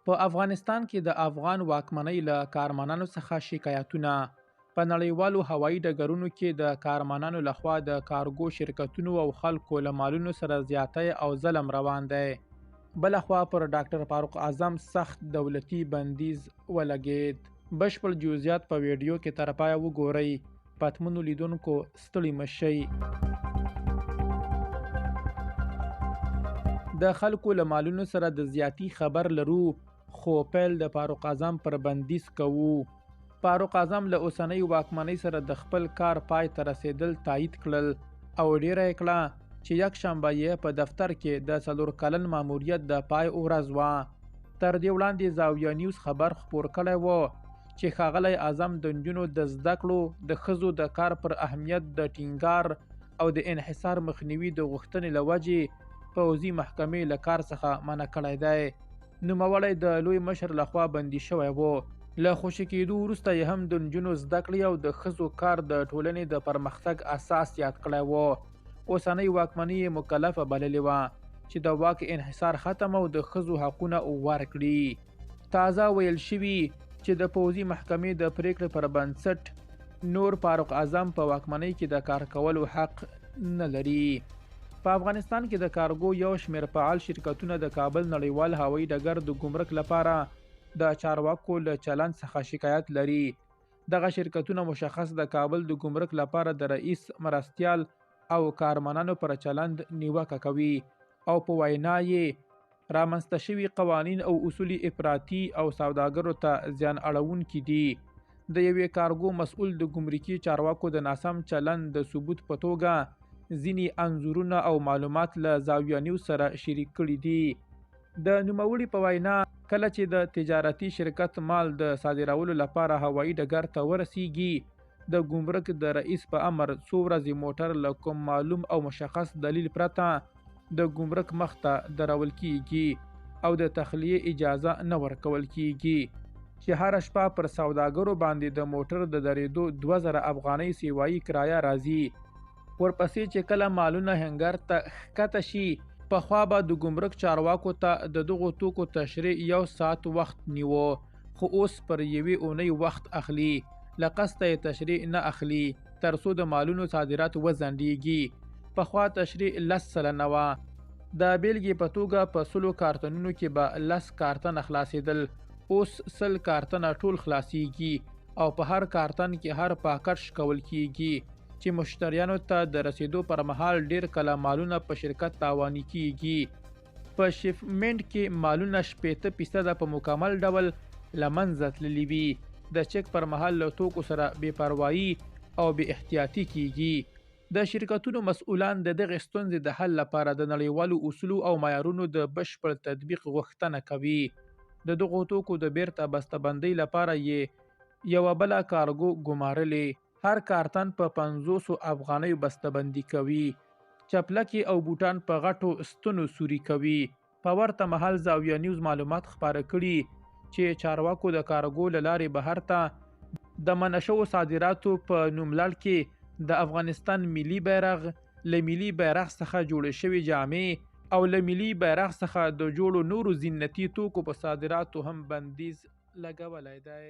په افغانستان کې د افغان واکمنۍ له کارمنانو څخه شکایتونه. په نړیوالو هوایي ډګرونو کې د کارمنانو لخوا د کارګو شرکتونو او خلکو له مالونو سره زیاتی او ظلم روان دی. بلخوا پر ډاکټر فاروق اعظم سخت دولتي بندیز ولګید. بشپړ جزئیات په ویډیو کې تر پایه وګورئ. پتمنو لیدونکو ستړي مه شئ. د خلکو له مالونو سره د زیاتي خبر لرو، خو پیل د فاروق اعظم پر بندیز کوو. فاروق اعظم له اوسنۍ واکمنۍ سره د خپل کار پای ته رسېدل تایید کړل او ډېره یې کړه چې یکشنبه یې په دفتر کې د څلور کلن ماموریت د پای ورځ وه. تر دې وړاندې زاویه نیوز خبر خپور کړی و چې ښاغلی اعظم د نجونو د زده کړو، د ښځو د کار پر اهمیت د ټینګار او د انحصار مخنیوي د غوښتنې له وجې پوځي محکمې له کار څخه منع کړی دی. نوموړی د لوی مشر لخوا بندي شوی و. له خوشې کېدو وروسته یې هم د نجونو زده کړې او د ښځو کار د ټولنې د پرمختګ اساس یاد کړی و. اوسنۍ واکمني یې مکلفه بللې وه چې د واک انحصار ختم او د ښځو حقونه ورکړي. تازه ویل شوي چې د پوځي محکمې د پرېکړې پر بنسټ نور فاروق اعظم په واکمنۍ کې د کار کولو حق نه لري. په افغانستان کې د کارګو یو شمېر فعال شرکتونه د کابل نړیوال هوایي ډګر د ګمرک لپاره د چارواکو له چلند څخه شکایت لري. دغه شرکتونه مشخص د کابل د ګمرک لپاره د رئیس، مرستیال او کارمنانو پر چلند نیوکه کوي او په وینا یې رامنځته شوي قوانین او اصول افراطي او سوداګرو ته زیان اړوونکي دي. د یوې کارګو مسؤل د ګمرکي چارواکو د ناسم چلند د ثبوت په توګه ځینې انځورونه او معلومات له زاویه نیوز سره شریک کړي دي. د نوموړي په وینا، کله چې د تجارتي شرکت مال د صادرولو لپاره هوایي ډګر ته ورسیږي، د ګمرک د رئیس په امر څو ورځې موټر له کوم معلوم او مشخص دلیل پرته د ګمرک مخ ته درول کیږي او د تخلیې اجازه نه ورکول کیږي، چې هره شپه پر سوداګرو باندې د موټر د درېدو 2000 افغانۍ سیوایي کرایه راځي. ورپسې چې کله مالونه هنګر ته ښکته شي، پخوا به د ګمرک چارواکو ته د دغو توکو تشریح یو ساعت وخت نیوه، خو اوس پر یوې اونۍ وخت اخلي. له قصده یې تشریح نه اخلي ترڅو د مالونو صادرات وځنډیږي. پخوا تشریح 10% وه. د بېلګې په توګه په 100 کارتنونو کې به 10 کارتنه خلاصېدل، اوس 100 کارتنه ټول خلاصیږي او په هر کارتن کې هر پاکټ شکول کیږي چې مشتریانو ته د رسېدو پر مهال ډېر کله مالونه په شرکت تاواني کیږي. په شیپمنټ کې مالونه 60% په مکمل ډول له منځه تللي وي. د چک پر مهال له توکو سره بې پروايي او بې احتیاطي کیږي. د شرکتونو مسؤلان د دغې ستونزې د حل لپاره د نړیوالو اصولو او معیارونو د بشپړ تطبیق غوښتنه کوي. د دغو توکو د بیرته بسته بندۍ لپاره یې یوه بله کارګو ګمارلې. هر کارتن په 50 افغانیو بسته بندي کوي. چپلکې او بوټان په غټو ستنو سوري کوي. په ورته مهال زاویه نیوز معلومات خپاره کړي چې چارواکو د کارګو له لارې بهر ته د منع شوو صادراتو په نوملړ کې د افغانستان ملي بیرغ، له ملي بیرغ څخه جوړې شوې جامې او له ملي بیرغ څخه د جوړو نورو زینتي توکو په صادراتو هم بندیز لګولی دی.